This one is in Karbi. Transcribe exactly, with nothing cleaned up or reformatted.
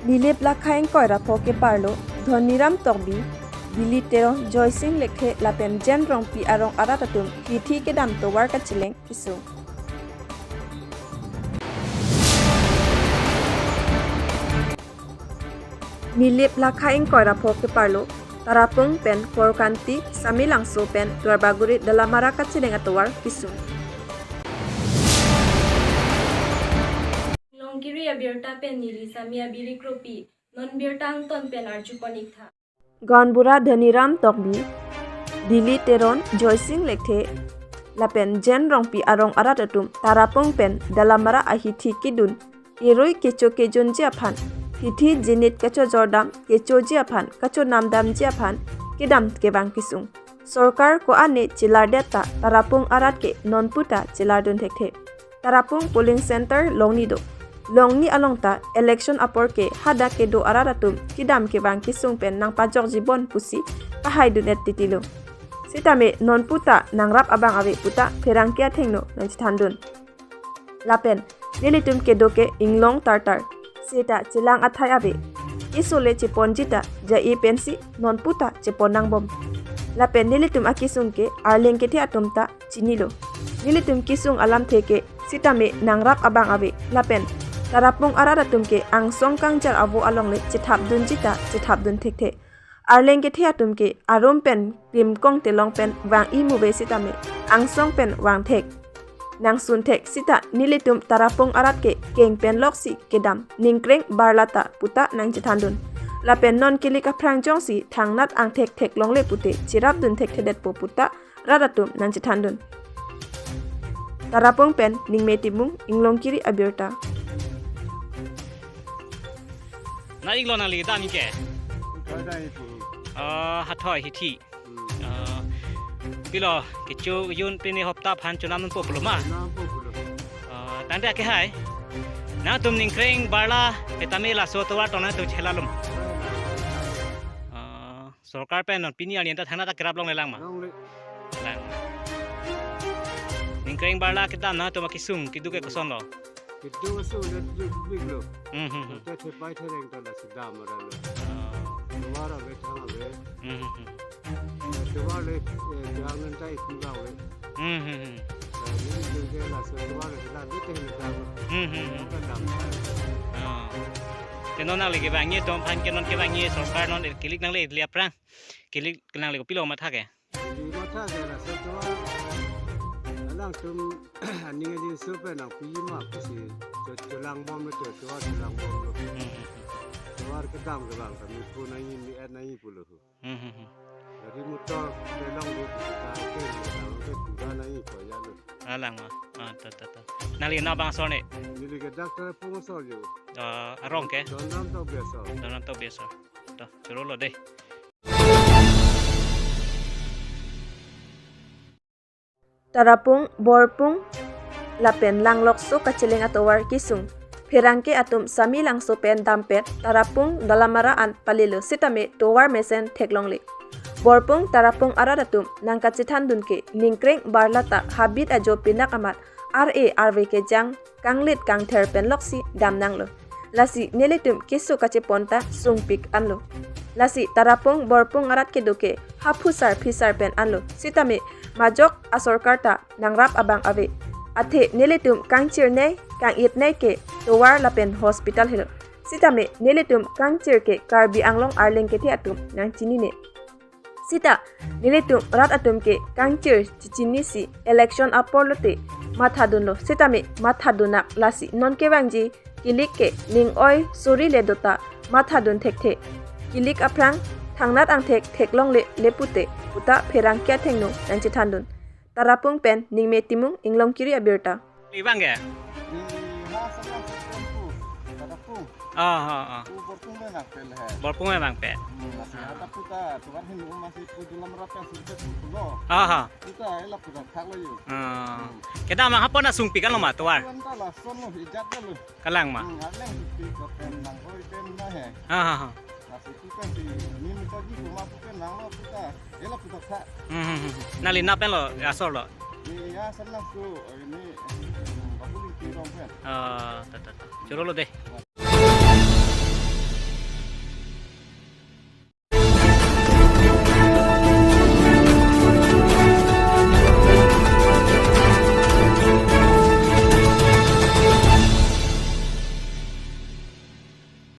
Nilip Lakha ingkoi ra pho keparlo Dhoniram Tokbi, Dili Teron, Joysing Lekthe lapen Jen Rongpi arong arat atum hithi kedam tovar kacheleng kesung. Nilip Lakha ingkoi ra pho keparlo Tarapung pen Korkanti, Samelangso pen Duarbagori Dalamara kacheleng atovar kesung. Longkiri abirta pen neli Sami Abiri Kropi, non birta angton pen arjupon ik tha. Gaonbura Dhoniram Tokbi, Dili Teron, Joysing Lekthe lapen Jen Rongpi arong arat atum Tarapung pen Dalamara ahithi kedun erui kecho kejunji aphan, hithi jinit kachojordam kechoji aphan, kachonamdamji aphan kedam kevang kesung. Sorkar ko-an ne chelardet ta Tarapung arat ke nonpu ta chelardun thekthe. Tarapung polling center longni do. Longni along ta election apor ke hadak kedo arat atum kedam kevang kesung pen nangpajokji bon pusi pahaidun-et titilo. Sitame nonpu ta nangrap abang ave puta pherangke athengno nangchethandun. Lapen nelitum kedo ke inglong tartar, seta chelang athai ave. Keso le cheponji ta ja-e pensi nonpu ta chepon nangbom. Lapen nelitum akesung ke Arleng kethe atum ta chinilo. Nelitum kesung alamthe ke sitame nangrap abang ave. Lapen Tarapung arat atum ke angsong kangjar avo along le chethapdunji ta chethapdun thekthe. Arleng kethe atum ke arum pen krimkong telong pen vang-i muve sitame angsong pen vangthek, nangsunthek sita nelitum Tarapung arat ke keng pen loksi kedam ningkreng barlata puta nangchethandun. Lapen non kilik aphrang jongsi thangnat angthek theklongle pute cherapdun thekthedetpo puta rat atum nangchethandun. Tarapung pen Ningme Timung, Inglongkiri abirta. Na iklo nangli kedam ke? Kedam ipu. Ah, hathoi hithi. Hmm. Ah, pilo kecho yun pini hopta aphan chonampo pulo ma? Nampo pulo. Ah, tangte akehai. Nangtum ningkreng barla, petame laso tovar tong nangtum chelalom. Ah, sorkar pen non pini arni anta thangnat ta kerap longle lang ma? Longle. Lang. Ningkreng barla kedam nangtum akesung kedo ke kosonlo? Kedo asung le dubik lo. Hmm, hmm, hmm. Anta thepai thereng ta lasi dam ra lo. Ah. Tovar ave thang ave. Hmm, hmm, hmm. Tovar le, eh, jang nang tai ipi bang le. Hmm, hmm, hmm. Eh, nelitum ke laso tovar le la le teng dam. Hmm, hmm, hmm. Kedam. Ah. Ke non nangli kevangji atum aphan ke non kevangji sorkar non kilik nangle ili aphrang. Kilik nangle kopilo matha ke? Ili matha ke laso tovar alangtum aning aning supe nangpi ma pusi cho-, cholangbomlo cho, tovar cholangbomlo. Hmm, hmm, hmm. Tovar kedam kevang kami pu nangji, mi-et nangji pulo. Hmm, hmm, hmm. Gari motor kelong di kita ke, kita ke kuda nangji ko ya lo. Alang ma. Ah, ta, ta, ta. Nangli nang bang asor ne? Neli ke dak Tarapung asor yo. Ah, arong ke? Dhoniram Tokbi asor. Dhoniram Tokbi asor. To, chorolo dei. Tarapung, Borpung lapen Langlokso kacheleng atovar kesung. Pherangke atum Samelangso pen dampet Tarapung Dalamara an palelo sitame tovar mesen theklongle. Borpung Tarapung arat atum nangkachethandun ke ningkreng barlata habit ajo pinak amat ar-e arve kejang kanglit kangther pen loksi dam nanglo. Lasi nelitum keso kachepon ta sungpik anlo. Lasi Tarapung Borpung arat kedo ke ha phusar phisar pen anlo. Sitame majok asorkar ta nangrap abang ave. Athe nelitum kangchirnei kang-itnei ke tovar lapen hospital helo. Sitame nelitum kangchir ke Karbi Anglong Arleng kethe atum nangchinine. Sita nelitum rat atum ke kangchir chichinisi election apor lote mathadunlo sitame mathadunak lasi non kevangji kilik ke ning oi suri le dota mathadun thekthe. Kilik aphrang thangnat angthek theklongle le pute puta pherangke athengno nangchethandun. Tarapung pen Ningme Timung, Inglongkiri abirta. Ibang ke? Di ha sana sa tempu, Tarapung. Ah, ah, ah. Pu Borpung le nangpel he. Borpung le nangpel. Hmm, lasi hata puta, tuan hin um masih pu Dalamara pen suri pu lo. Ah, ah. Puta ela puta thak lo yo. Ah. Hmm. Kedam hapon asungpik anlo ma tovar? Tuan ta lason lo, ijat lo. Kalang ma? Hmm, aleng pi ko pen nang oi pen na he. Ah, ah, ah. Lasi puta si, ni mita ji kuma puta nang lo puta. Ela puta thak. Hmm, hmm, hmm. Nangli nap pen lo, asor lo? Ni ya sana su, ini, hmm, Bakuling Tirong pen. Ah, ta, ta, ta. Chorolo dei.